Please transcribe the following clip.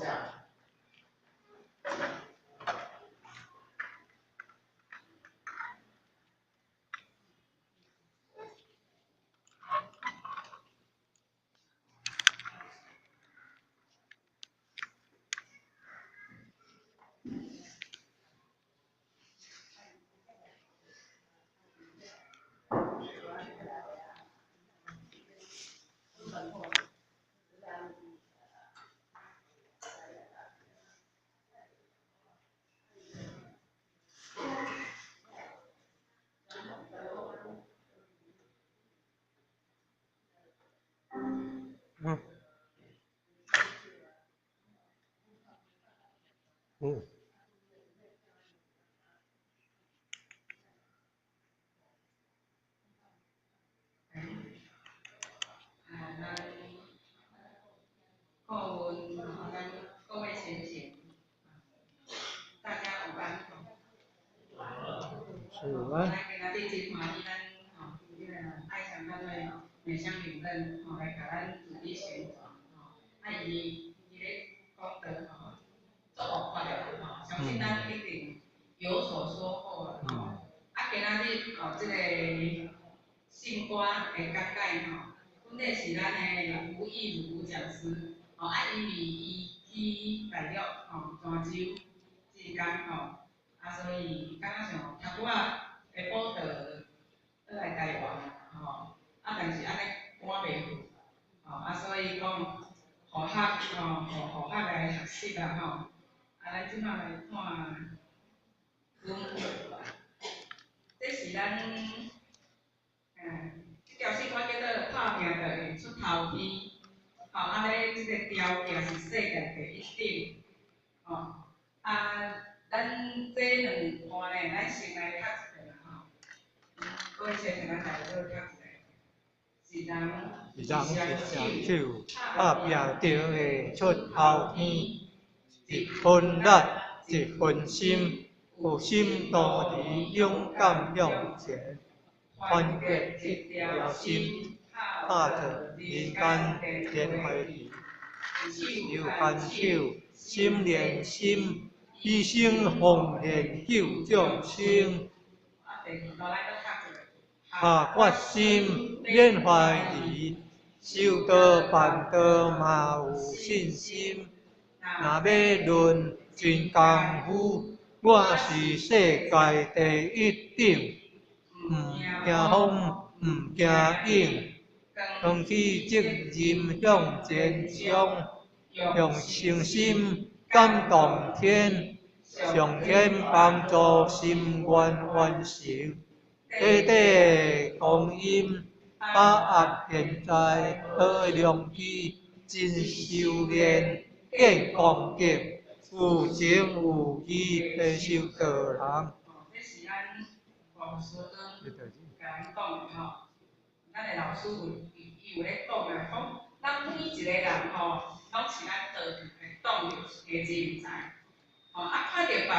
坐下。嗯。嗯。啊，咱顾问，咱各位前贤，大家午安。午安。咱今仔日真歡喜，咱吼，這个愛上咱的美香領任吼來共咱主題宣傳吼，啊伊咧講道吼，足愉快的吼，相信咱一定有所收穫啦吼。啊，今仔日哦，這個聖歌的講解吼，本底是咱的吳益儒吳講師，吼啊，因為伊去大陸吼泉州志工吼，啊，所以感覺像頭拄仔下晡就倒來台灣吼，啊，但是按呢趕袂赴，吼，啊，所以講予學吼，予學來學習啦吼，啊，咱這擺來看文，這是咱，這條聖歌叫做拍拚就會出頭天，吼，啊咧，這个條件是世界第一等，吼，啊，咱這兩段呢，咱先來讀一遍啦吼，各位先生，咱來做讀一下，是人一人一雙手，拍拚就會出頭天。一分力，一分心，有心道理，勇敢向前，團結一條心，拍造人間天花地。手牽手，心連心，犧牲奉獻救眾生。下決心，免懷疑，修道辦道嘛有信心。若欲論真功夫，我是世界第一等。毋驚風，毋驚湧，扛起責任向前衝，用誠心感動天，上天幫助心願完成。短短光陰，把握現在好良機，真修煉，見功德，有情有義的修道人。這是咱黃師尊共咱講的吼，咱的老師有伊有咧講啊，講咱每一个人吼，攏是咱道場的動力的人才，吼啊，看著別人。